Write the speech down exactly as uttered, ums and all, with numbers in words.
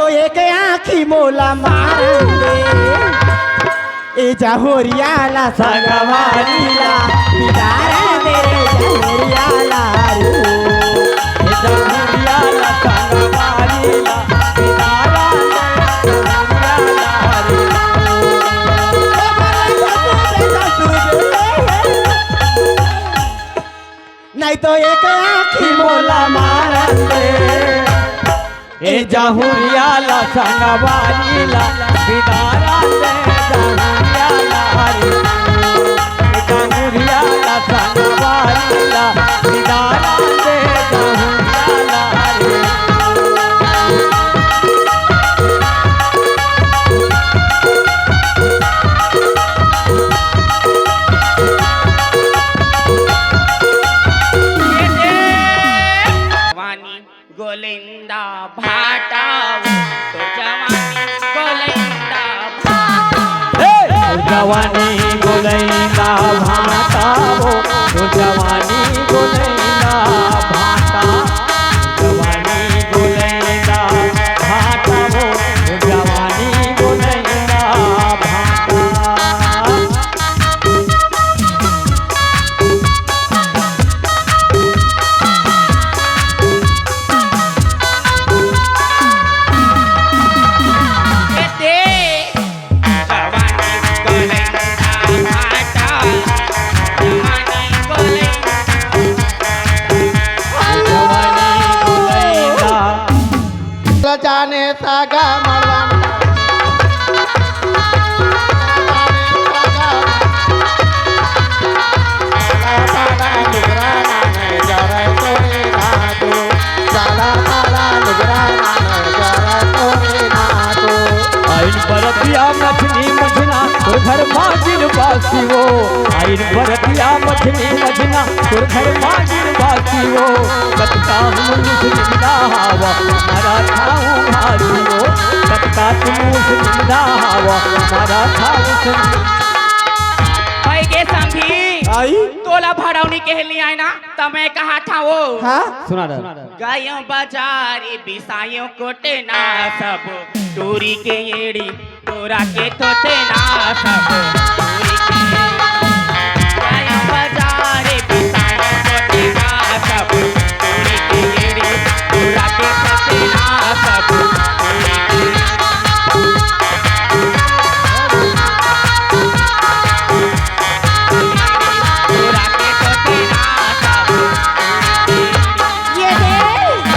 तो एक आँखी मोला मारन दे, ए जहुरिया ला संगवारी ला बिदारन दे, जहुरिया ला रे। ए जहुरिया ला संगवारी ला बिदारन दे, जहुरिया ला रे। नहीं तो एक आँखी मोला मारन दे, ए जहुरिया ला संगवारी ला बिदारन दे, जहुरिया ला रे। ए जहुरिया ला संगवारी ला बिदारन दे, जहुरिया ला रे। जवानी गोलेंदा भाटा, तो जवानी गोलेंदा भाटा। ए! जवानी गोलेंदा भाटा वो, तो जवानी गोलेंदा भाटा। जवानी गोलेंदा भाटा वो, तो जवानी गोलेंदा भाटा। जाने सागा मड़वा में। आइन बरतिया मछली मछना, तोर घर मागिन बासी वो। आइन बरतिया मछली मछना, तोर घर मागिन बासी वो। कतका मुसलिम दा हवा, हमारा ठाऊ भासी वो। कतका तू मुसलिम दा हवा, हमारा ठाऊ से। भाई के समधी, आई? तोला भड़ौनी कहली आय ना, त मैं कहा था वो। हाँ? सुना रहा। गयो बाजारी बिसायो कोटेना सब, टूरी के एड़ी तोरा के तोते ना सब।